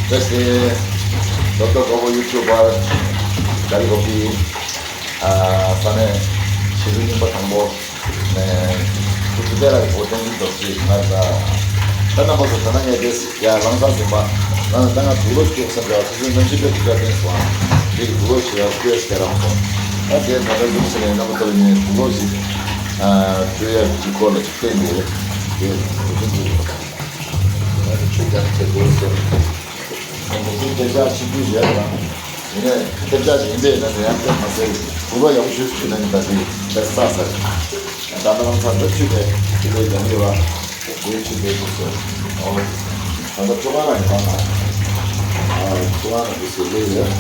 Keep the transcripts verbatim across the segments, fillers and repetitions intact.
བཀྲ་ཤིས་བདེ་ལེགས། ཌོག་ཊར་གོ་པོ་ཡུ་ཊུབ་པར་ག་རི་གོ་པི། ཨ་ས་གནས་ཞི་ལུ་རྙིང་པ་དང་པོ་ནས་ཐུགས་རྗེ་བདེ་ལེགས་གོ་བསྟན་འཛིན་རྡོ་རྗེ། ང་ད་ད་རྣམ་པ་ཚོ་ད་ལྟ་ངས་དེ་ཡ་ལང་ཚང་ཟིན་པ། ང་ད་ང་དུག་ལོག་སྐྱོགས་ས་འདྲ་སོ་སོའི་རྣམ་ཤེས་པའི་དུས་ཀ་བསྟན་སོང་། འདི་དུག་ལོག་ཞེས་པ་སྐྱོགས་སྐྱ་རང་སོང་། ད་དེ་ད་ལྟ་ཟུར་ཟིན་ནས་རྣམ་པ་ཚོ་ལ་ངས་དུག་ལོག་ཞིག་སྤྲོད་ཡ་གི་སྐོར་ལ་ཅིག་བསྟན་དེ་དེ་དུག་ཆེན་དུ། ཆོས་རྒྱ་ཆེ་དགོས་ཟེར། ཁོང་ཚོ་ཁྱེད་ཅག་ཆིག་སྒྲིལ་བྱས་པ་དང་། ཡིན་ནའི་ཁྱེད་ཅག་ཡིན་པས་ན་ཡང་དེ་མ་ཟད་དགོས་པ་ཡག་པོ་ཞུས་སུ་ཕྱིན་ན་ཡིན་ད་དེ་དེ་ས་ས་རེད། ད་ལྟ་རང་ཚང་ད་ཆུ་དེ་ཆུ་ལས་ཀྱང་ཡོད་པ། དེའི་ཆུ་དེ་དུས་སུ་ཨོ་ད་ལྟ་ཆུ་གང་རང་ཡིན་པ་ན། ཨ་ཆུ་གང་རང་དུས་སུ་ལས་ཡོད།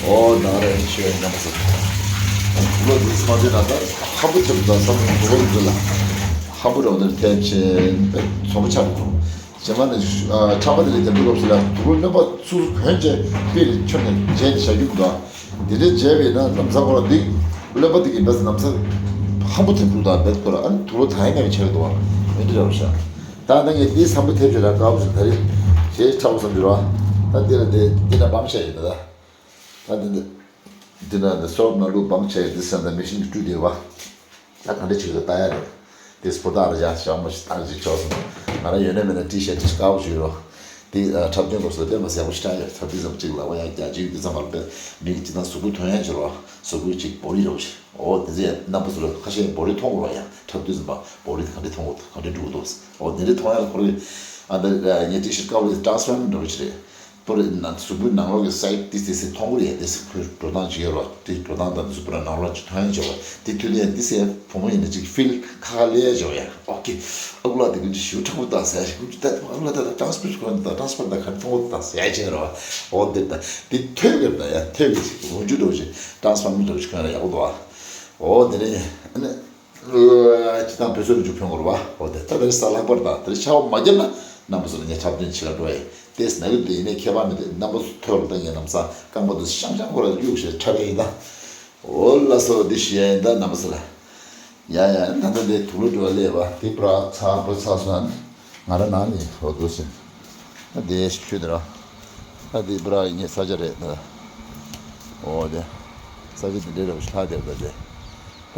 ཨོ་ནང་ར་ཡིན་ཆུ་ཡོད་ཉམས་སུ། ལོ་འདི་སྨྲ་བརྗོད་ན་ད་ཧམ་པོ་ཆེ་བ་ད་བསམ་བློ་འདུག་ལ། ཧམ་པོ་རོ་ནི་ཐེབས་ཆེན་པའི་ཚོགས་པ་ཆགས་འདུག་རྗེས་མ་ནི་ཨ་ཁྲག་པ་དེ་ལས་རྒྱབ་འདུག་སྐབས་སུ་ལ་དུག་ལོག་རློན་པ་ཚུར་གོན་བྱས་དཔེ་རེ་ཁྱོན་ནས་བརྗེས་ནས་བཞག་རྒྱུ་འདུག་དེ་འདྲའི་བརྗེས་པས་ན་ལམ་སང་ཁོ་ར་འདི་རློན་པ་དེ་གི་བས་ལམ་སང་ཧམ་པོ་ཐེབས་འདུག་ད་བས་ཁོ་ར་ཨ་ནི་དུག་ལོག་ད་ཡང་ངས་ཆགས་འདུག་ཨ་འདི་འདྲ་རུ་ཤག་ད་ད་ངས་འདི་བསམ་པ་ཐེབས་བྱས་ལ་དཀའ་བ་ཞིག་ད་རེས་ཞེས་ཁྲག་པ་བསམ་འགྱུར་བ། ད་འདི་ལ་འདི་འདི་ན་བང་ཤ་ཡོད་ད། ད་འདི་འདི་འདི་ན་འདི་སོབ་ན་ལུག་བང་ཤ་ཡོད་འདི་བསམ་ད་མི་ཤིན་གྱི་སྤྲུལ་བསྡད་པ། ད་ག་འདྲ་ཅིག་ལ་ལྟ་ཡ་རེད། དེ་སྤུ་དག་ར་བཞག་བཞག་མ་ཞིག་བཏང་ཅིག་ཆོག་སོང་། ང་རང་ཡོད་ན་མེད་ན་ཊི་ཤར་ཊི་དཀར་པོ་ཞིག་ཡོད་རོགས། དེ་ཨ་འཁྲབ་སྟོན་སྐབས་སུ་དཔེ་མ་སྲིད་ཡག་པོ་ཞིག་བཏང་ཡོད། འཁྲབ་དུས་ཙམ་ཅིག་ལག་པ་ཡང་རྒྱག་ཅིག་དེ་ཙམ་མ་རེད་པས་མི་གི་ཅི་ད་གཟུགས་པོ་ཐོན་ཡ་ཅིག་རོགས། གཟུགས་པོ་ཅིག་བོ་རི་རོགས་ཤིག་ཨོ་དེ་ཚེ་རྣམ་པ་ཚོ་ལ་ཁ་ཤས་བོ་རི་མཐོང་དགོས་རོགས་ཡ། འཁྲབ་དུས་ཙམ་པ་བོ་རི་ག་འདྲ་མཐོང་དགོས་ག་འདྲ་འགྲོ་གི་འདུག་ཨོ་དེ་འདྲ་མཐོང་ཡ་ལ་ཁོ་རེ་ཨ་ད་ངས་ཊི་ཤར་ཊི་དཀར་པོ་དེ་ཊ་རན་སི་པེ་རེན་ཊི་འདྲ་བོ་ཅིག་རེད། པོ་རེ་ན་གཟུགས་པོའི་ནང་ལོགས་ཀྱི་སའི་ཌི་ཏིས་ཏིས་སི་མཐོང་གི་རེད། དེ་སི་ཁོའི་འགྲོ་སྟངས་ཅིག་ཡོད་རོགས། དེ་འགྲོ་སྟངས་དང་དེ་ཚོ་པོ་ར་ནང་ལོགས་ཅིག་མཐོང་ཡ་འཇོག་པ་དེ་དུས་ལ་ཡ་ཏིས་སི་བུ་མོ་ཡིན་ན་ཅིག་ཕིལ་ཁ་ཁ་ལས་ཡ་འཇོག་ཡ། ཨོ་ཀེ། ཨ་ཁུ་ལགས་དེ་ཀུན་ཅིག་ཞུ་ཁྲག་པོ་བཏང་ཟེར་ཡ་ཞིག་ཀུན་ཅིག་ད་ཨ་ཁུ་ལགས་ད་ད་ཊ་རན་སི་པེ་རེན་ཊི་ཁོ་ན་ད་ཊ་རན་སི་པེ་རེན་ཊི་ད་ག་རེ་མཐོང་གི་ད་ཟེར་ཡ་ཅིག་ཡོད་རོགས། ཨོ་དེ་ད་དེ་ཐོས་གི་རེད་ད་ཡ། ཐོས་གི་ཅིག་འོ་འཇུ་འགྲོ་ཅིག་ཊ་རན་སི་ཕོར་མེ་འདྲ་བོ་ཅིག་ཁོ་ན་ཡག་པོ་འདུག་ཨ། ཨོ་དེ་ནས་ཨ་ནི། སྤྱི་བཏང་བོད་སོག་རིག་འཇུག་ཕོན་སྐོར་བ། འོ་དེ་ད་དེ་ས་ལྷག་པར་དང་དེ་ཆར་པ་མ་བརྒྱབ་ན་རྣམ་པ་ཚོ་ལ་ངས་འཁྲབ་སྟོན་བྱེད་ག་འགྲོ་ཡ་ཡིན། ཏེས་ན་གི་དེ་ཡིན་ནའི་ཁྱད་པར་མེད་དེ་རྣམ་པ་ཚོ་ཐོས་རོགས་ད། ངས་ལམ་སང་རྐང་པ་དུ་ཤང་ཤང་ཁོ་ར་གཡུག་བྱས་འཁྲབ་ཡ་ཡིན་ད། འོ་ལ་སོ་འདི་ཞུ་ཡ་ཡིན་ད་རྣམ་པ་ཚོ་ལ། ཡ་ཡ་ད་ད་དེ་དུག་ལོག་འགྲོ་བ་ལས་པ་དེ་པྲ་ཚ་པྲ་ཚ་སོང་ན་ང་ར་ནང་ནས་འོ་དུ་ཟིན། ད་དེ་ཆུ་དེ་ར། ད་དེ་པྲ་ངའི་ས་ཆ་རེད་ད། འོ་དེ། ས་ཆ་དེ་འདྲའི་ར་ལྷག་དེ་ར་ད་དེ།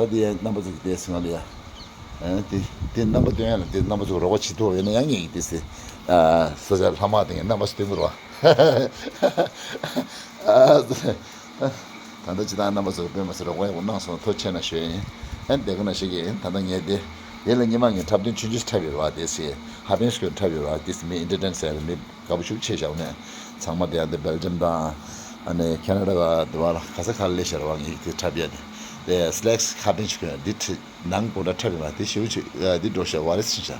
ད་དེ་རྣམ་པ་ཚོ་གི་དེ་སི་ང་ལ་ཡ། ཨ་དེ་དེ་རྣམ་པ་སྟོན་ཡ་ལ་དེ་རྣམ་པ་ཚོ་རོགས་པ་བྱེད་ཐུབ་ཡོད་ན་ཡང་ངེད་ཀྱི་དེ་སི། ཨ་ས་ཆ་ལྷག་མ་དེ་ངས་རྣམ་པ་སྟོན་དགོས་རེད་བ། ཨ་ད་ལྟ་ཅི་ད་རྣམ་པ་ཚོ་དཔེ་མ་སྲིད་རོགས་པ་ཡག་པོ་གནང་སོང་། ཐུགས་རྗེ་ཆེ་གནང་ཞུ་ཡ་ཡིན། ཨ་དེ་ག་ན་ཞིག་ཡིན་ད་ལྟ་ངས་དེ་དེ་ལ་ཉི་མ་ངས་འཁྲབ་སྟོན་ཆུང་ཆུང་འཁྲབ་ཡོད་རེད་བ། དེ་སི་ཧ་པན་སྐོར་འཁྲབ་ཡོད་རེད་བ། དེ་སི་མི་ཨེན་ཊར་ཊེན་ཟེར་ཡ་ལ་མི་དགའ་པོ་ཤུགས་ཆེ་བཞག་ནས་ཚང་མ་དེ་ཡང་དེ་སྦེལ་ཇམ་དང་ཨ་ནི་ཁེ་ན་ཌ་ག་དེ་བ་ལ་ག་ས་ག་ལ་སླེབས་ཤར་བ་ངེད་ཀྱི་དེ་འཁྲབ་ཡ་དེ་དེ་སི་ལེག་སི་ཧ་པན་ཞིག་གི་འདི་ཁྲི་ནང་དགོང་དག་འཁྲབ་ཡོད་མ་དེ་ཞེ་པོ་ཅིག་འདི་འགྲོ་ཤར་བ་རེད་ཟིན་ཤག་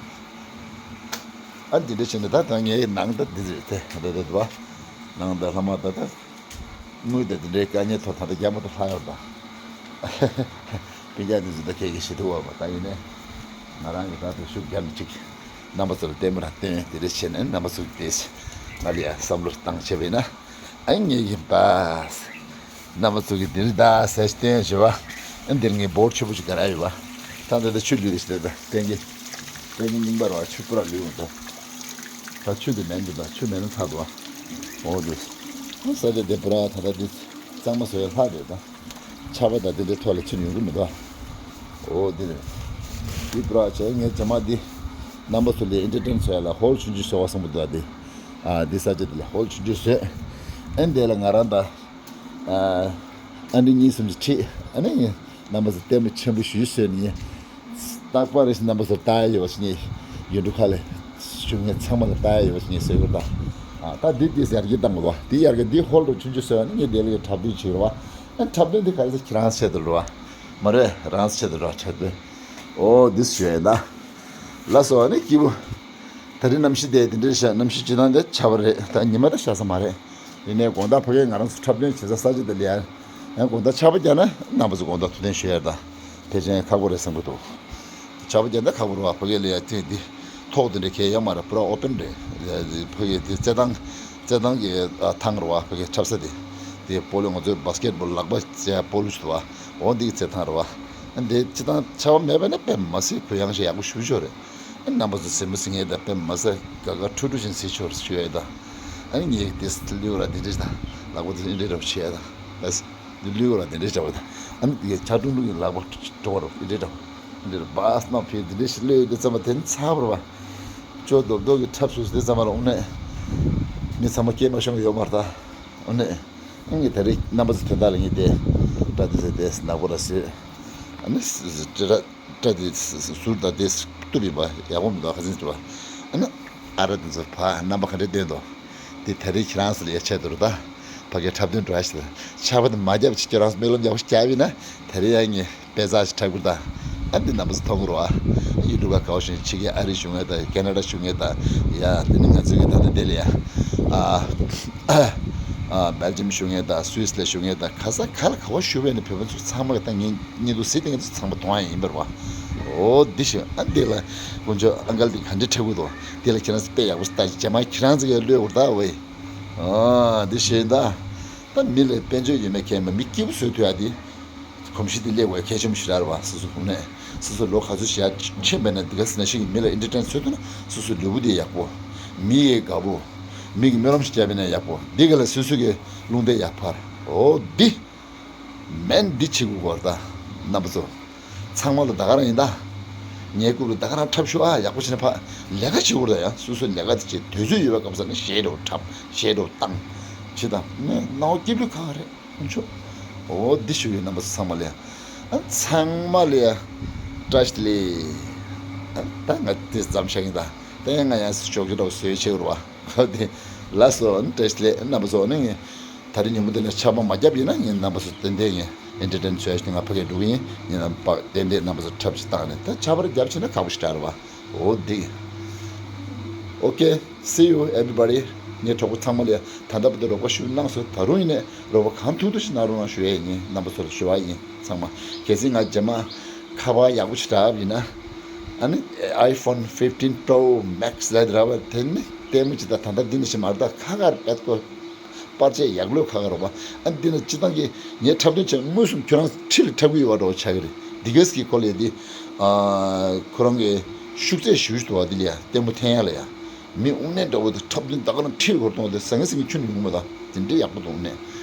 ཨ་འདི་འདྲ་བྱས་ནས་ད་ད་ངའི་ནང་ད་འདི་རེད་དེ་ད་ད་ད་བ་ནང་ད་ལྷ་མ་ད་ད། དངུལ་དེ་དེ་འདྲའི་དཀའ་ངལ་ཐོག་ད་ལྟ་རྒྱ་མ་ཐོག་ལྷག་ཡོད་པ། སྤུན་ཀྱག་དེ་ཚོ་ད་ཁྱེད་ཀྱི་ཞེ་ཐུ་བ་མ་ད་ཡིན་ནས། ང་རང་གི་ད་དུ་ཤུགས་རྒྱབ་ནས་ཅིག་རྣམ་པ་ཚོ་ལ་ལྟད་མོ་ར་སྟོན་དེ་འདྲ་བྱས་ནས་རྣམ་པ་ཚོ་དེས་ང་ལ་ཡ་བསམ་བློ་བཏང་བྱས་པས་ན། ཨ་ངེད་ཀྱི་པ། རྣམ་པ་ཚོ་གི་འདིར་ད་ཟས་སྟོན་བྱས་པ། ཨ་འདིར་ངའི་བོར་ཆུ་བོ་ཅིག་ག་ར་ཡོད་པ། ད་འདི་ད་ཆུ་ལུད་དེ་ཞེ་ད་ད་ཏན་གི། ཏན་གི་རྙིང་པ་ར་ཆུ་པུ་ར་ལུད་འོང་ད། ད་ཆུ་དེ་མེད་འདུག་ད་ཆུ་མེད་ན་ཚར་འདུག་ཨ། འོ་དེ། ཨ་ས་ཆ་དེ་པུ་ར་ད་ལྟ་དེ་གཙང་མ་བཟོ་ཡ་ལྷག་རེད་ད། ཆར་པ་དང་དེ་འདྲའི་ཐོག་ལ་ཕྱིན་ཡོང་གི་མི་འདུག་ཨ། འོ་དེ་རེད། དེ་པུ་ར་བྱས་ངས་རྗེས་མ་དེ་རྣམ་པ་ཚོ་ལ་ཨེན་ཊར་ཊེན་བཟོ་ཡ་ལ་ཧོལ་ཆུང་ཆུང་བཟོ་བ་བསམ་གི་འདུག་ཨ་དེ། ཨ་དེ་ས་ཆ་དེ་ལ་ཧོལ་ཆུང་ཆུང་བཟོས། ཨ་དེ་ལ་ང་རང་དང་། ཨ་ཨ་འདྲི་གཉིས་གསུམ་ཅིག་ཁྲིད་ཨ་ནི་ཡིན། རྣམ་པ་ཚོ་ལྟད་མོ་ཆེན་པོ་ཞུས་བཟོས་ནས་ཡིན། རྟག་པར་རེ་ཞིག་རྣམ་པ་ཚོར་ལྟ་ཡ་ཡོད་པ་ཞིག་ངས་ཡུལ་གྲུ་ཁག་ལ་བཞུགས་མཁན་ཚང་མ་ལ་ལྟ་ཡ་ཡོད་པ་ཞིག་ངས་བཟོས་ཡོད་ད། ཨ་ད་འདི་འདི་ཡར་རྒྱས་བཏང་དགོས་པ་འདི་ཡར་རྒྱས་འདི་ཧོལ་དུ་ཆུང་ཆུང་བཟོས་ནས་ངས་དེ་ལ་ཡི་འཁྲབ་སྟོན་བྱེད་རོགས། ཨ་འཁྲབ་སྟོན་འདི་ག་རེ་ཟེར་ཁྱེད་རང་ཆེད་དུ་རོགས། མ་རེད་རང་ཆེད་དུ་རོགས་འཁྲབ་སྟོན། ཨོ་འདི་ཞུ་ཡ་ཡིན་ད། ལགས་སོ་ཨ་ནི་སྐྱིད་པོ། ད་རེས་གནམ་གཤིས་དེ་དེ་འདྲའི་ཤ་གནམ་གཤིས་སྤྱི་བཏང་དེ་ཆར་པ་རེད། ད་ཉི་མ་ད་ཤར་ས་མ་རེད། ཡིན་ནའི་དགོང་དག་ཕ་གིར་ང་རང་ཚོ་འཁྲབ་སྟོན་བྱེད་ས་ས་ཆ་དེ་ལ་ཡ། ཡང་དགོང་དག་ཆར་པ་བརྒྱབ་ན་རྣམ་པ་ཚོ་དགོང་དག་ཐུགས་བརྟན་ཞུ་ཡ་ད། ཕལ་ཆེར་ཁག་པོ་རེད་བསམ་གི་འདུག་ཆར་པ་བརྒྱབ་ན་ཁག་པོ་རེད་བ། ཕ་གིར་ལ་ཡ་ཐེངས་འདི་ཐོག་དེ་འདྲ་གས་ཡོད་མ་རེད། པུ་ར་ཨོ་པན་རེད། ཕ་གིར་དེ་རྩེད་ཐང་རྩེད་ཐང་གི་ཐང་རེད་བ། ཕ་གིར་འཁྲབ་ས་དེ། དེ་སྤོ་ལོ་ང་ཚོའི་བྷ་སི་ཀེ་ཊི་བྷོལ་ལག་པ་བྱས་སྤོ་ལོ་ཞིག་འདུག་བ། འོ་འདི་གི་རྩེད་ཐང་རེད་བ། འདི་སྤྱི་བཏང་ཆར་པ་མེད་པ་ན་དཔེ་མ་སྲིད་གུ་ཡངས་ཤིག་ཡག་པོ་ཞེ་པོ་ཅིག་རེད། རྣམ་པ་ཚོ་གཟིགས་མོ་གཟིགས་མཁན་དང་དཔེ་མ་སྲིད་དགའ་དགའ་ཁྲོ་ཁྲོ་ཞིག་གཟིགས་ཆོག་ཞུ་ཡ་ཡིན་ད། ཨ་ནི་ངས་དེ་ལུས་ར་དེ་འདྲས་དང་ལག་པ་དེ་འདྲས་ར་བྱས་དང་། ལུས་ར་དེ་འདྲས་བྱ་བ་དང་། ཨ་ནི་དེ་ཆ་ཀྲུང་ཀྲུང་གི་ལག་པ་འགྲོ་བ་ར་དེ་འདྲས་དང་། འདིར་བཱས་ནང་ཕེབས་འདི་འདྲ་ཞིག་ལོས་དེ་ཚང་མ་དེ་ཚར་བར་བ། ཅོ་རྡོབ་རྡོབ་ཀྱི་འཁྲབ་སུ་དེ་ཚང་མ་ལ་དངོས་གནས། མི་ཚང་མ་སྐྱེས་མ་བྱུང་གི་ཡོད་མ་རེད་ད། དངོས་གནས། ཨང་གི་ད་རེས་རྣམ་པ་ཚོ་དོན་དག་ལ་ངས་དེ། སྐྲ་དེ་ཚོ་དེ་ནག་པོ་ར་བཟོས། ཨ་ནི་སྐྲ་སྐྲ་དེ་ཟུར་དང་དེ་གཏུབ་པའི་བ་ཡག་པོ་མི་འདུག་ག་ཚོད་ཅིག་བ། ཨ་ནི་ཨ་ར་དེ་ཚོ་ཕ་རྣམ་པ་ག་འདྲས་བསྟན་འདུག་དེ་ད་རེས་ཁྱེད་རང་ཚོ་ལ་ཡ་ཆད་དུ་རུ་ད། ཕ་གིའི་འཁྲབ་སྟོན་འགྲོ་ཡ་ཞིག་ལ་ཆར་པ་དེ་མ་བརྒྱབ་ཅིག་ཁྱོད་རང་ཚོ་སྨོན་ལམ་ཡག་པོ་ཞིག་བརྒྱབ་ཡིན་ན་ད་རེས་ཡ་ངས་དཔེ་ཚགས་ཤིག་འཁྲབ་གི་རུ་ད། ཨ་འདི་རྣམ་པ་ཚོ་མཐོང་གི་རུ་བ། ཡུ་ཊུབ་ག་གའོ་ཤིང་ཕྱི་རྒྱལ་ཨ་རི་བཞུགས་མཁན་དང་ཁེ་ན་ཌ་བཞུགས་མཁན་དང་ཡ་དེ་ནི་ང་ཚོའི་གི་ད་ལྟ་དེ་ལ་ཡ་ཨ་ཨ་སྦེལ་ཇམ་བཞུགས་མཁན་དང་སུད་སི་ལ་བཞུགས་མཁན་དང་ག་ས་ག་ལ་ག་བ་བཞུགས་པའི་ནི་བོད་པ་ཚོ་ཚང་མ་གི་ད་ངས་བརྙན་ཐུང་གཟིགས་དེ་ང་ཚོ་ཚང་མ་མཐོང་ཡ་ཡིན་པ་རེད་བ། འོ་འདི་ཞིག་ཨ་འདི་ལ་དཀོན་མཆོག་ཨང་ཀལ་འདི་ག་འདྲ་འཁྲབ་གི་འདུག་འདི་ལ་ཁྱེད་རང་ཚོ་དཔེ་ཡག་པོ་ཞིག་ལྟ་རྗེས་མ་ཁྱེད་རང་ཚོ་གི་བློས་འུར་ད་འོ་ཡེ། ཨ་འདི་ཞེས་ད། ད་མི་ལ་དཔལ་འབྱོར་ཡོད་མེད་ཁྱད་མེད་མི་སྐྱིད་པོ་བཟོ་ཐུབ་ཡ་དེ། གོམས་གཤིས་དེ་སླེབས་དགོས་གལ་ཆེན་པོ་ཞིག་རེད་བ། སོ་སོ་ཧུ་ནས་སོ་སོ་ལོ་ག་ཚོད་ཞིག་ཡར་ཕྱིན་པ་ན་འདི་ག་ཟེར་ན་ཞིག་གི་མི་ལ་ཨེན་ཊར་ཊེན་བཟོ་ཐུབ་ན་སོ་སོ་ལུས་པོ་དེ་ཡག་པོ། མི་ཡི་དགའ་པོ། མི་གི་སྨོན་ལམ་ཞིག་བརྒྱབ་པ་ན་ཡག་པོ་འདི་ག་ལ་སོ་སོ་གི་རླུང་རྟ་ཡར་འཕར། འོ་འདི། མན་འདི་བྱེད་དགོས་གོ་ར་ད། རྣམ་པ་ཚོ། ཚང་མ་ལ་ད་ག་རང་ཡིན་ད། ངའི་རྐུབ་ལ་ད་ག་རང་འཁྲབ་ཤོག་ཨ་ཡག་པོ་བྱས་ན་ཕ། ལས་ཀ་བྱེད་དགོས་ར་ད་ཡང་སོ་སོ་ལས་ཀ་དེ་བྱེད་དུས་ཚོད་ཡོད་པའི་སྐབས་སུ་ནི་གཞས་འགྲོ་འཁྲབ་གཞས་འགྲོ་བཏང་། བྱེད་དང་ནི་སྣང་བ་སྐྱིད་པོ་གང་རེད་ཁོང་ཆོ། འོ་འདི་ཞུ་ཡོད་རྣམ་པ་ཚོ་ཚང་མ་ལ་ཡང་། ཨ་ཚང་མ་ལ་ཡང་། བཀྲ་ཤིས་བདེ་ལེགས། ཨ་ད་ང་དེ་ཙམ་བཤད་ཀྱིན་ད། ད་ཡང་ང་ཡང་ཞོགས་ཀྱི་འདྲ་བོ་བཟོས་བྱེད་དགོས་ར་བ། ཁོ་དེ། ལགས་སོ་བཀྲ་ཤིས་བདེ་ལེགས་རྣམ་པ་ཚོ་ནི་ངས། ད་རེས་ཉིན་མོ་འདི་ལ་ཆར་པ་མ་བརྒྱབ་ཡིན་ན་ངས་རྣམ་པ་ཚོ་ཏན་ཏན་ངས་ཨེན་ཊར་ཊེན་བྱས་ཏེ་ང་ཕ་གིར་འགྲོ་གི་ཡིན། ཡིན་ནའང་པ་ཏན་ཏན་རྣམ་པ་ཚོ་འཁྲབ་ཅིག་བཏང་ནས་ད་ཆར་པ་ར་བརྒྱབ་ཕྱིན་ན་ཁག་པོ་ཞིག་རེད་བ། འོ་འདི། Okay, see you everybody. ངའི་གྲོགས་པོ་ཚང་མ་ལ་ད་ལྟ་བར་དུ་རོགས་པ་ཞུ་གནང་སོང་། ད་རུང་ཡིན་ནས་རོགས་པ་གང་ཐུབ་ཐུབ་ཞིག་གནང་རོགས་གནང་ཞུ་ཡས་ཡིན། རྣམ་པ་ཚོ་ལ་ཞུ་བ་ཡིན་ཚང་མ། གལ་སྲིད་ང་རྗེས་མ་ཁ་པར་ཡག་པོ་ཞིག་རག་པ་ཡིན་ན། ཨ་ནི་iPhone fifteen Pro Max ལབ་ར་བ་དེ་ནི་ལྟད་མོ་ཅིག་ད་ད་ལྟ་འདི་ནི་ཞིག་མ་རེད་ད་ཁ་ཁར་པད་ཀོ། པར་ཆས་ཡག་ལོས་ཁ་ཁ་རོགས་པ། ཨ་འདི་ནི་སྤྱི་བཏང་གི་ངའི་འཁྲབ་སྟོན་བྱས་དངོས་སུ་ཁྱོད་རང་ཁྲིད་ལ་འཁྲབ་གི་ཡོད་པ་འདྲ་བོ་ཆགས་ཀྱི་རེད། འདི་གས་ཀྱི་སྐོར་ལ་ཡ་འདི། ཨ་ཁོ་རང་གི་ཤུགས་ཚད་ཞུ་ཞུ་དུ་བ་འདི་ལ་ཡ་ལྟད་མོ་འཐེན་ཡ་ལ་ཡ། མི་དངོས་གནས་འདྲ་བོ་དེ་འཁྲབ་སྟོན་ད་ག་ནང་ཁྲིད་གོ་ར་གཏོང་བ་དེ་ཟང་ངེ་ཟིང་ངེ་ཁྱོན་ནས་ཡོང་མ་ད། དེ་འདྲའི་ཡག་པོ་འདུག་ནས།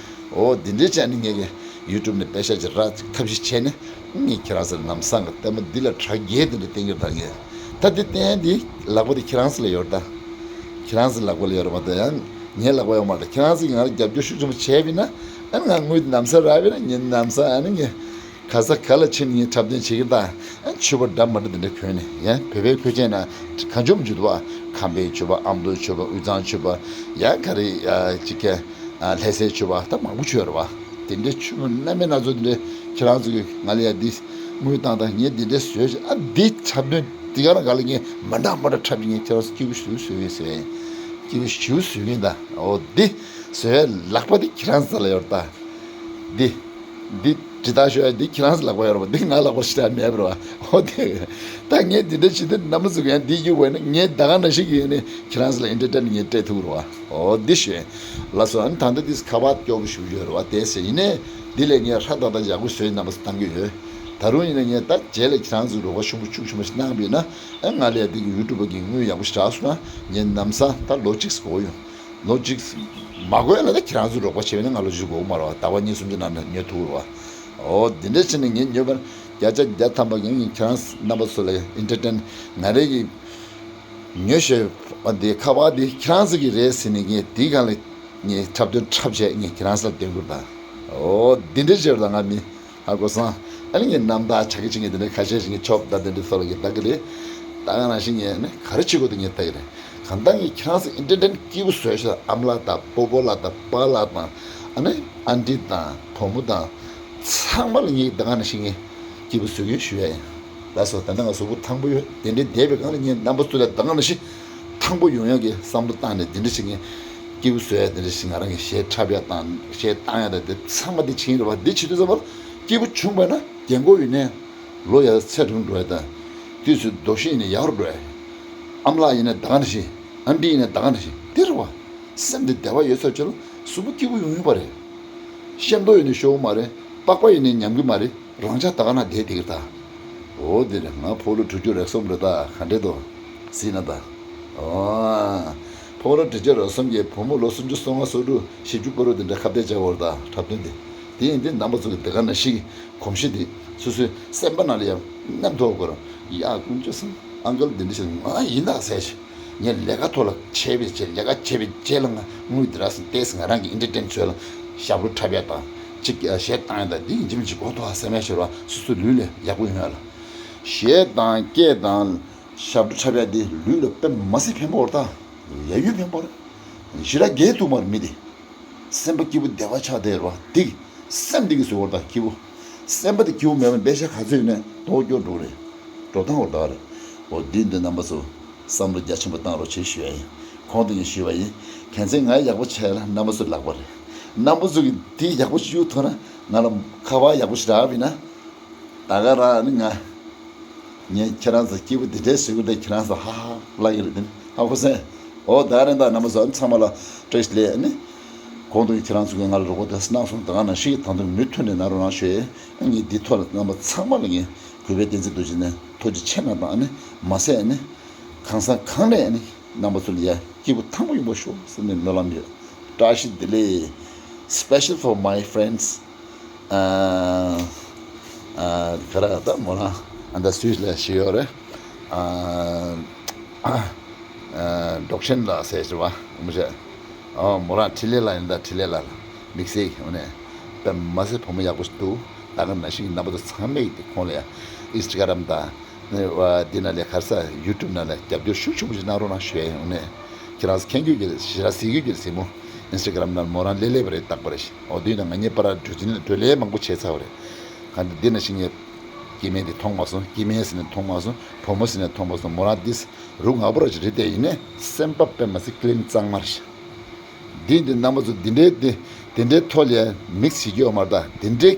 འོ་དེ་འདྲའི་བྱས་ནས་ངས་ཀྱི་ཡུ་ཊུབ་ནས་པེ་ཤ་ཅིག་རག་ཅིག་ཐབས་ཤེས་བྱས་ནས་ངས་ཁྱེད་རང་ཚོ་ལ་ལམ་སང་གི་ལྟད་མོ་འདི་ལ་དྲ་རྒྱའི་དེ་འདྲ་བསྟན་གྱི་རེད་ད། ངས་ད་འདི་བསྟན་འདི་ལག་པ་དེ་ཁྱེད་རང་ཚོ་ལ་ཡོད་རེད་ད། ཁྱེད་རང་ཚོའི་ལག་པ་ལ་ཡོད་རེད་མ་གཏོགས་ཡང་ངའི་ལག་པ་ཡོད་མ་རེད། ཁྱེད་རང་ཚོས་ང་ལ་རྒྱབ་སྐྱོར་ཤུགས་ཆེན་པོ་བྱས་པ་ཡིན་ན་ཨ་ནི་ང་དངུལ་དེ་ལམ་སང་རག་པ་ཡིན་ན་ངས་ལམ་སང་ཨ་ནི་ངས་ག་ས་ག་ལ་ཕྱིན་ནས་ངས་འཁྲབ་སྟོན་བྱེད་ཀྱི་རེད་ད། ཨ་ནི་མཆོད་པ་འདྲ་མི་འདྲ་དེ་འདྲ་གོན་ནས་ཡང་བོད་པའི་གོས་ཆེན་ན་གང་བྱུང་མི་འཇུག་འདུག་བ། ཁམས་པའི་མཆོད་པ་ཨ་མདོའི་མཆོད་པ་དབུས་གཙང་མཆོད་པ་ཡང་ག་རེ་ཅིག་ག་ལྷ་སའི་མཆོད་པ་ད་མང་པོ་མཆོད་རེད་བ། དེ་འདྲའི་ཆུ་མོ་སྣ་མིན་སྣ་ཚོགས་དེ་འདྲའི་ཁྱེད་རང་ཚོ་གིས་ང་ལ་ཡ་འདི་དངུལ་བཏང་དང་ངས་འདི་འདྲའི་བཟོས་ཤིག་ཨ་འདི་འཁྲབ་སྟོན་འདི་ག་རང་ག་ལ་ངས་མ་འདྲ་མ་འདྲ་འཁྲབ་ཀྱི་ངས་ཁྱེད་རང་ཚོ་སྐྱིད་པོ་ཞུ་བཟོས་ཡོད་ཟེར། སྐྱིད་པོ་ཞུ་བཟོས་ཀྱིན་ད། འོ་འདི་བཟོས་ལག་པ་འདི་ཁྱེད་རང་ཚོ་ལ་ཡོད་ད། འདི་འདི་ཇི་ལྟར་ཞུ་ཡ་འདི་ཁྱེད་རང་ཚོ་ལག་པ་ཡོད་རེད་བ། འདི་ང་ལག་པ་ཞིག་ད་མེད་པ་རེད་བ། འོ་དེ་ད་ངས་འདི་འདྲ་བྱེད་དུས་རྣམ་པ་ཚོ་གིས་ཡང་འདི་གཡུག་པ་ཡིན་ན་ངས་ད་ག་ནང་བཞིན་གྱི་ཡིན་ནས་ཁྱེད་རང་ཚོ་ལ་ཨེན་ཊར་ཊེན་ངས་སྤྲད་ཐུབ་ཀྱི་རེད་བ། འོ་འདི་ཞུ་ཡིན། ལགས་སོ། ཨ་ནི་ད་ལྟ་འདི་ཁ་པར་སྐྱོ་པོ་ཞུ་ཡོད་རེད་བ། དེ་ཟེར་ཡིན་ནས་འདི་ལས་ངས་ཧྲ་ཏག་ཏག་ཡག་པོ་བཟོས་རྣམ་པ་ཚོ་བཏང་གི་ཡོད། ད་རུང་ཡིན་ན་ངས་ད་རྗེས་ལ་ཁྱེད་རང་ཚོས་རོགས་པ་ཤུགས་པོ་ཤུགས་ཆེན་པོ་ཞིག་གནང་བ་ཡིན་ན་ཨ་ང་ལ་ཡ་འདི་གི་ཡུ་ཊུབ་པ་གི་དངུལ་ཡག་པོ་ཞིག་རག་སོང་ན་ངས་ལམ་སང་ད་ལོ་གཅིག་འགོར་ཡོང་། ལོ་གཅིག་མ་འགོར་ཡ་ལ་ད་ཁྱེད་རང་ཚོས་རོགས་པ་བྱས་པ་ཡིན་ན་ང་ལོ་གཅིག་འགོར་གི་མ་རེད་བ། ཟླ་བ་གཉིས་གསུམ་གྱི་ནང་ནས་ཉོ་ཐུབ་རེད་བ། འོ་འདི་འདྲ་བྱས་ནས་ངས་ཉོས་པ་བརྒྱ་ཆ་བརྒྱ་ཐམ་པ་ངས་ངས་ཁྱེད་རང་རྣམ་པ་ཚོ་ལ་ཨེན་ཊར་ཊེན་ང་རེ་གི་ཉོ་ཤེས་པ་འདི་ཁ་པར་འདི་ཁྱེད་རང་ཚོ་གི་རེད་ཟེར་ནས་ངས་འདི་སྒང་ལ་ངས་འཁྲབ་སྟོན་འཁྲབ་བྱས་ངས་ཁྱེད་རང་ཚོ་ལ་སྟོན་གི་རེད་ད། འོ་འདི་འདྲ་བྱས་རེད་ད། ང་མི་ཧ་གོ་སོང་། ཨ་ནི་ངས་རྣམ་ཐར་ཆ་གི་ཆི་ངས་འདི་འདྲ་ཁ་ཤས་ཤིག་ངས་ཆོབ་ད་འདི་འདྲ་ཚོ་ལ་གི་ད་གི་རེད། ད་ག་ནང་བཞིན་ངས་ནི་ག་རེ་བྱེད་དགོས་འདུག་ངས་ལྟ་གི་རེད། གང་ལྟར་ངས་ཁྱེད་རང་ཚོ་ཨེན་ཊར་ཊེན་སྐྱིད་པོ་བཟོས་ཤག་ཨ་མ་ལགས་དང་སྤོ་བོ་ལགས་དང་པཱ་ལགས་དང་ཨ་ནི་ཨན་ཊི་དང་བུ་མོ་དང་ཚང་མ་ལ་ངས་ད་ག་ནང་བཞིན་ངས་སྐྱིད་པོ་བཟོ་གི་ཡོད་ཞུ་ཡ་ཡིན། ལགས་སོ། ད་ནི་ང་གཟུགས་པོ་ཐང་པོ་ཡོད། དེ་འདྲའི་བསྡད་པའི་སྒང་ལ་ངས་རྣམ་པ་ཚོ་ལ་ད་ག་ནང་བཞིན་ཐང་པོ་ཡོང་ཡག་གི་བསམ་བློ་བཏང་ནས་འདི་འདྲ་ཞིག་ངས་སྐྱིད་པོ་བཟོ་ཡ་འདི་འདྲ་ཞིག་ང་རང་གི་གཞས་འཁྲབ་ཡ་དང་གཞས་བཏང་ཡ་དང་དེ་ཚང་མ་འདི་བྱེད་ཀྱི་རེད་བ། འདི་བྱེད་དུས་ཙམ་པར་སྐྱིད་པོ་བྱུང་བས་ན་རྒན་གོག་ཡིན་ནའི་ལོ་ཡར་ཚེ་རིང་འགྲོ་ཡ་དང་དུས་ཚོད་རྡོ་ཤིང་ཡིན་ནའི་ཡག་རུ་འགྲོ་ཡ། ཨ་མ་ལགས་ཡིན་ནའི་ད་ག་ནང་བཞིན། ཨན་ཊི་ཡིན་ནའི་ད་ག་ནང་བཞིན་འདི་རེད་བ། སེམས་འདི་བདེ་བ་ཡོད་ཚད་ཆེ་ལ་གཟུགས་པོ་སྐྱིད་པོ་ཡོང་ཡོད་པ་རེད། ཤེམ་ཏོག་ཡིན་ནའི་ཤོར་བ་མ་རེད། པགས་པ་ཡིན་ནའི་ཉམས་ཀྱི་མ་རེད། རང་ཅག་ད་ག་ན་བསྡད་བསྡད་ཀྱི་རེད་ད། འོ་དེ་རེད། ང་ཕོ་ལོ་དྲུག་ཅུ་རེ་གསུམ་རེད་ད། ག་འདྲས་འདུག་གཟིགས་ན་ད། ཨོ། ཕོ་བྲང་དྲི་ཆབ་རབ་གསུམ་གྱི་བུ་མོ་ལོ་སུམ་ཅུ་སོ་ལྔ་སོ་དྲུག་བཞི་བཅུ་བར་དུ་འདི་འདྲ་ཁ་གཏད་བཅག་དགོས་རེད་ད། འཁྲབ་སྟོན་དེ། དེ་ཡིན་དུས་རྣམ་པ་ཚོ་གི་དེ་ག་ནང་བཞིན་གྱི་གོམས་གཤིས་དེ་སོ་སོའི་སེམས་པ་ནང་ལ་ཡང་མཉམ་དུ་དགོས་རེད། ཡ་དཀོན་མཆོག་གསུམ། ཨང་ཀལ་འདི་འདྲ་ཞིག་ང་ཡིན་ད་ཟེར་ཞིག །ངས་ལས་ཀ་ཐོག་ལ་བྱས་པའི་ཆེད། ལས་ཀ་བྱས་པའི་རྗེས་ལ་ང་དངུལ་འདི་ར་སེ་ཏེས་ང་རང་གི་ཨེན་ཊར་ཊེན་ཚོད་ལ་ཞབས་བྲོ་འཁྲབ་ཡ་དང་། ཅིག་གཞས་བཏང་ཡ་དང་། འདི་ཡིན་གཅིག་མིན་གཅིག་དགོས་ཐུག་ཨ་བསམ་ཡ་ཞིག་ར། སོ་སོའི་ལུས་ལ་ཡག་པོ་ཡོང་ཡ་ལ། གཞས་དང་སྐད་དང་ཞབས་བྲོ་འཁྲབ་ཡ་འདི་ལུས་ལ་དཔེ་མ་སྲིད་ཕན་པོ་རེད་ད། ཡ་ཡུས་ཕན་པོ་རེད། ཞེ་དྲག་རྒས་ཐུབ་མ་རེད་མི་དེ། སེམས་པ་སྐྱིད་པོ་བདེ་བ་ཆགས་བསྡད་རེད་བ། འདི་སེམས་འདི་གི་བཟོ་བ་དང་སྐྱིད་པོ། སེམས་པ་དེ་སྐྱིད་པོ་མེད་པ་ན་པེ་ཤ་ག་ཚོད་ཡོད་ནའི་ལྟོགས་སྐྱོ་འགྲོ་གི་རེད། འགྲོ་སྟངས་འོ་ད་རེད། འོ་འདི་འདི་རྣམ་པ་ཚོ་བསམ་བློ་རྒྱ་ཆེན་པོ་བཏང་རོགས་བྱེད་ཞུ་ཡ་ཡིན། གོང་དུ་ངས་ཞུས་པ་ཡིན། གལ་སྲིད་ང་ཡག་པོ་བྱས་ལ་རྣམ་པ་ཚོ་ལག་པ་རེད། རྣམ་པ་ཚོ་གི་འདི་ཡག་པོ་ཞུ་ཐུབ་ན་ང་ལ་ཁ་པར་ཡག་པོ་ཞིག་རག་པ་ཡིན་ན། ད་ག་རང་ནི་ང་། ངས་ཁྱེད་རང་ཚོ་སྐྱིད་པོ་འདི་འདྲའི་བཟོས་གི་འདུག །ཁྱེད་རང་ཚོ་ཧ་ཧ་ལབ་ཀྱི་རེད་དེ་ནི་ཧ་གོ་སོང་། འོ་ད་རེད་ད། རྣམ་པ་ཚོ་ཚང་མ་ལ་བཀྲ་ཤིས་བདེ་ལེགས་ནི། གོང་དུ་ཁྱེད་རང་ཚོ་གིས་ང་ལ་རོགས་པ་དེ་གནང་སོང་། ད་ག་ནང་བཞིན་གྱི་ད་དུང་མུ་མཐུད་ནས་གནང་རོགས་གནང་ཞུ་ཡས། ངས་འདི་ཐོག་ལ་རྣམ་པ་ཚང་མ་ལ་ངས་གུས་པས་བསྟན་འཛིན་རྡོ་རྗེ་ནས་ཐུགས་རྗེ་ཆེ་གནང་དང་ནི་མ་ཟད་ནི། གང་ས་གང་ནས་ནི་རྣམ་པ་ཚོ་ལ་ཡ་སྐྱིད་པོ་ཐང་པོ་ཡོང་བ་ཤོག་ཟེར་ནས་སྨོན་ལམ་ཡོད། བཀྲ་ཤིས་བདེ་ལེགས། Special for my friends. ཨ་ཨ་ག་རེ་ད་མོ་རང་ཨ་ད་སུད་ལ་ཞིག་ཡོད་རེད། ཨ་ཨ་འབྲོག་ཆེན་ལགས་ཟེར་ཞིག་བ་མི་ཤེས། ཨ་མོ་རང་འཕྲིན་ལས་ལགས་ཡིན་ད། འཕྲིན་ལས་ལགས་ལ་དམིགས་བསལ་གྱི་འོ་ནས་དཔེ་མ་སྲིད་བུ་མོ་ཡག་པོ་ཞིག་འདུག །ད་ག་ནང་བཞིན་གྱི་རྣམ་པ་ཚོ་ཚང་མས་ཀྱི་དེ་ཁོང་ལ་ཡ་ཨིན་སི་ཊ་གྷ་རམ་དང་། ནས་བ་འདི་ནང་ལས་ག་རེ་ཟ་ཡུ་ཊུབ་ནང་ལ་རྒྱབ་སྐྱོར་ཤུགས་ཆེན་པོ་ཞིག་གནང་རོགས་གནང་ཞུ་ཡ་ཡིན། འོ་ནས་ཁྱེད་རང་ཚོ་མཁྱེན་རྒྱུ་གི་ཞེ་དྲག་གཟིགས་རྒྱུ་གི་གཟིགས་མོ་ཨིན་སི་ཊ་གྷ་རམ་ནང་མོ་རང་ལེ་ལེ་བ་རེད། རྟག་པར་རེད། འོ་དུས་ན་ང་གཉིས་པར་བགྲོ་གླེང་བགྲོ་གླེང་མང་པོ་བྱས་ཚར་བ་རེད། གང་ལྟར་འདི་ནང་བཞིན་ངས་སྐྱེ་དམན་དེ་མཐོང་མ་སོང་། སྐྱེ་དམན་ཟེར་ནས་མཐོང་མ་སོང་། བུ་མོ་ཟེར་ནས་མཐོང་མ་སོང་། མོ་རང་འདི་རུ་ང་པོ་ར་ཅིག་རེད་དེ། ཡིན་ནས་སེམས་པ་དཔེ་མ་སྲིད་ཀི་ལིན་གཙང་མ་རེད། འདི་འདི་རྣམ་པ་ཚོ་འདི་འདྲའི་འདི་འདི་འདྲའི་ཐོག་ལ་མིག་བྱེད་རྒྱུ་ཡོད་མ་རེད་ད། འདི་འདྲའི་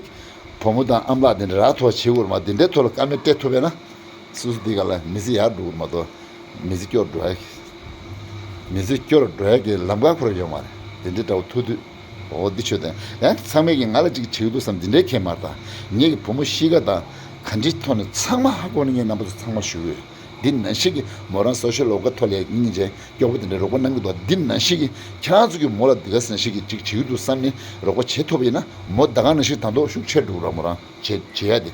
བུ་མོ་དང་ཨ་མ་ལགས་འདི་འདྲ་ར་ཐོག་བྱེད་དགོས་རེད་མ། འདི་འདྲའི་ཐོག་ལ་བཀའ་མོལ་སྤྲད་ཐུབ་པས་ན། སོ་སོ་འདི་ག་ལ་མི་ཚེ་ཡར་འགྲོ་གི་རེད་མ་གཏོགས་མི་ཚེ་སྐྱོ་འགྲོ་ཡ་གི་མི་ཚེ་སྐྱོ་རུ་འགྲོ་ཡ་གི་ལམ་ཁ་ཁོ་ར་ཡོད་མ་རེད། འདི་འདྲའི་འདྲ་བོ་ཐུག་དུས་འོ་འདི་ཆོས་དང་ཡང་ཚང་མས་ཀྱི་ང་ལ་ཅིག་བྱེད་ཀྱི་འདུག་བསམ་འདི་འདྲའི་ཁྱད་མ་རེད་ད། ངེད་ཀྱི་བུ་མོ་གཤིས་ཀ་དང་ག་འདྲའི་ཐོག་ནས་ཚང་མ་ཧ་གོ་ནས་ངས་རྣམ་པ་ཚོ་ཚང་མ་ཞུ་གི་ཡོད། འདི་ནང་བཞིན་གྱི་མོ་རང་སོ་ཤལ་ཝོག་གི་ཐོག་ལ་སྙིང་རྗེ་སྐྱོ་པོ་དེ་འདྲ་རོགས་པ་གནང་གི་འདུག་འདི་ནང་བཞིན་གྱི་ཁྱེད་རང་ཚོ་གི་མོ་ལ་འདི་ག་ནང་བཞིན་གྱི་ཅིག་བྱེད་ཀྱི་འདུག་བསམ་ནས་རོགས་པ་བྱེད་ཐུབ་པ་ཡིན་ན་མོ་ད་ག་ནང་བཞིན་ད་མདོག་ཤུགས་ཆེར་འགྲོ་ར། མོ་རང་བྱེད་བྱེད་ཡ་དེ་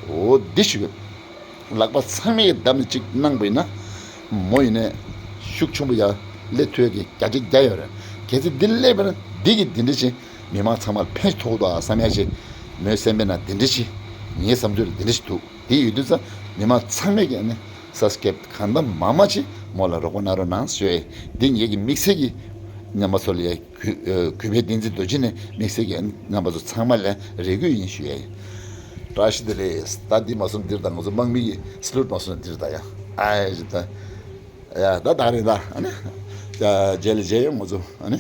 འོ་འདི་ཞུ་གི་ལག་པ་ཚང་མས་བརྡབ་ནས་ཅིག་གནང་པ་ཡིན་ན་མོ་ཡིན་ནས་ཤུགས་ཆེན་པོ་ཡར་སླེབས་ཐུབ་ཡ་གི་བརྒྱ་ཆ་བརྒྱ་ཡོད་རེད། གལ་སྲིད་འདི་སླེབས་པ་ན་འདི་གི་འདི་འདྲ་ཅིག་མི་མང་ཚང་མར་ཕན་ཐོགས་འདུག་ཨ་བསམ་ཡ་ཅིག་མོའི་སེམས་པའི་ནང་འདི་འདྲ་ཅིག་ངའི་བསམ་ཚུལ་ལ་འདི་འདྲ་ཅིག་འདུག་དེ་ཡོད་དུས་ཙང་མི་མང་ཚང་མས་ཀྱི་ཨ་ནི་སབ་སི་ཀེབ་གང་ལྟར་མང་མང་ཅིག་མོ་ལ་རོགས་པ་གནང་རོགས་གནང་ཞུ་ཡས། འདི་ངེད་ཀྱི་དམིགས་བསལ་གྱི་རྣམ་པ་ཚོ་ལ་ཡ་གུས་ཨ་གུས་པའི་བསྟན་འཛིན་རྡོ་རྗེ་ནས་དམིགས་བསལ་གྱི་རྣམ་པ་ཚོ་ཚང་མ་ལ་རེ་སྐུལ་ཡིན་ཞུ་ཡས། བཀྲ་ཤིས་བདེ་ལེགས། ད་འདི་མ་སོང་འདིར་ད་ང་ཚོ་དམག་མི་གི་སི་ལུ་ཊི་མ་སོང་འདིར་ད་ཡ་ཨ་ཡ་ད། ཡ་ད་ད་རེད་ད། ཨ་ནི། ཡ་རྗེས་ལ་མཇལ་ཡོང་ང་ཚོ། ཨ་ནི།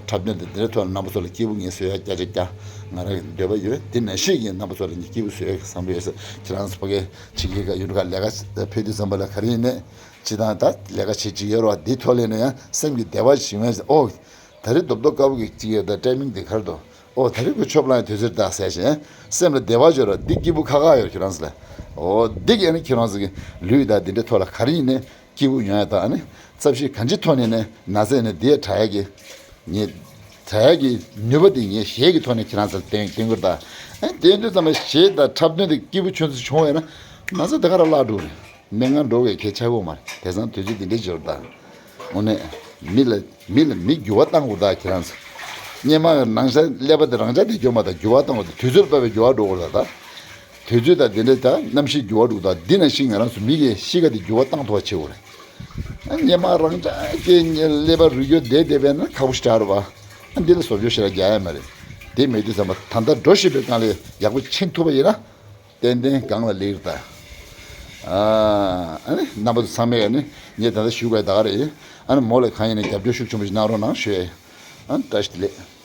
འཁྲབ་སྟོན་དེ་འདིར་ཐོག་རྣམ་པ་ཚོ་ལ་སྐྱིད་པོ་ངས་བཟོ་ཡ་བརྒྱ་ཆ་བརྒྱ། ང་རང་གི་འདོད་པ་ཡོད། འདི་ནང་བཞིན་གྱི་རྣམ་པ་ཚོ་ལ་ངས་སྐྱིད་པོ་བཟོ་ཡ་གི་བསམ་པ་ཡོད་ས། ཁྱེད་རང་ཚོ་ཕ་གི་ཕྱི་རྒྱལ་ཁག་ཡུལ་ཁག་ལས་ཀ་ཕེབས་དུས་ཙམ་པ་ལ་ག་རེ་ཡིན་ནས་ཅི་དང་ད་ལས་ཀ་བྱེད་ཅིག་ཡོད་རོགས། འདི་ཐོག་ལས་ནས་ཡང་སེམས་ཀྱི་བདེ་བ་ཞིག་ཡོང་ཡ་ཟེར། ཨོ། ད་རེས་རྡོབ་རྡོབ་དཀར་པོ་གི་ཅིག་ཡོད་ད། ཊའི་མིང་དེ་གར་དུ། ཨོ་ད་རེས་ཁོ་ཆོབ་ལངས་དུས་ཚོད་ད་ཟེར་བཞིན་སེམས་ལ་བདེ་བ་འབྱོར་ར། འདི་སྐྱིད་པོ་ཁ་ཁ་ཡོད་ཁྱེད་རང་ཚོ་ལ། ཨོ་འདི་གས་ནི་ཁྱེད་རང་ཚོ་གི་ལུས་དང་འདི་འདྲའི་ཐོག་ལ་ག་རེ་ཡིན་ནས་སྐྱིད་པོ་ཡོང་ཡ་དང་། ཨ་ནི་ཚབ་ཤེས་གང་ཅིའི་ཐོག་ནས་ནས་ན་ཚ་ནས་འདི་ཡ་དྲག་ཡ་གི་ངས་དྲག་ཡ་གི་ནུས་པ་འདི་ངས་གཞས་ཀྱི་ཐོག་ནས་ཁྱེད་རང་ཚོ་ལ་སྟོན་སྟོན་གི་རེད་ད། ཨ་ནི་དེ་དུས་ཙམ་པ་གཞས་དང་འཁྲབ་སྟོན་དེ་སྐྱིད་པོ་ཁྱོད་ཚོ་བྱུང་བས་ན་ན་ཚ་དེ་ག་ར་བརླག་འགྲོ་རེད། སྨན་ཁང་འགྲོ་བའི་གལ་ཆགས་ཀྱི་ཡོད་མ་རེད། དེང་སང་དུས་ཚོད་འདི་འདྲ་འབྱོར་ད། དངོས་གནས་མི་ལ་མི་ལ་མི་འགྱུར་བ་བཏང་དགོས་ད་ཁྱེད་རང་ཚོ། སྔོན་མ་རང་ཅག་ཀླད་པ་དེ་རང་ཅག་དེ་འགྱུར་མ་ད་འགྱུར་བ་བཏང་དགོས་ད། དུས་ཚོད་ལ་བབས་པའི་འགྱུར་བ་འགྲོ་དགོས་ད་ད། དུས་ཚོད་དང་དེ་འདྲ་ད་གནམ་གཤིས་འགྱུར་བ་འགྲོ་ད། འདི་ནང་བཞིན་ང་རང་ཚོ་མི་གི་གཤིས་ཀ་དེ་འགྱུར་བ་བཏང་ཐུབ་པ་བྱེད་དགོས་རེད། ཨ་སྔོན་མ་རང་ཅག་གི་ཀླད་པ་རུལ་འགྱུར་བསྡད་བསྡད་པས་ན་ཁག་པོ་ཞེ་དྲག་རེད་པ། ཨ་འདི་ལ་བཟོ་བཅོས་ཞེ་དྲག་རྒྱག་ཡ་མ་རེད། དེ་མེད་དུས་ཙམ་པ་ད་ལྟ་འགྲོ་བཞིན་པའི་སྒང་ལ་ཡག་པོ་ཕྱིན་ཐུབ་པ་ཡིན་ན། ཏན་ཏན་སྒང་ལ་སླེབས་ད། ཨ་ནི་རྣམ་པ་ཚོ་ཚང་མས་ཨ་ནི་ངས་ད་ལྟ་ཞུ་དགོས་ད་ག་རེད། ཨ་ནི་མོ་ལ་གང་ཡིན་ནས་རྒྱབ་སྐྱོར་ཤུགས་ཆེན་པོ་ཞིག་གནང་རོགས་གནང་ཞུ་ཡ་ཡིན། ཨ་ནི་བཀྲ་ཤིས་བདེ་ལེགས།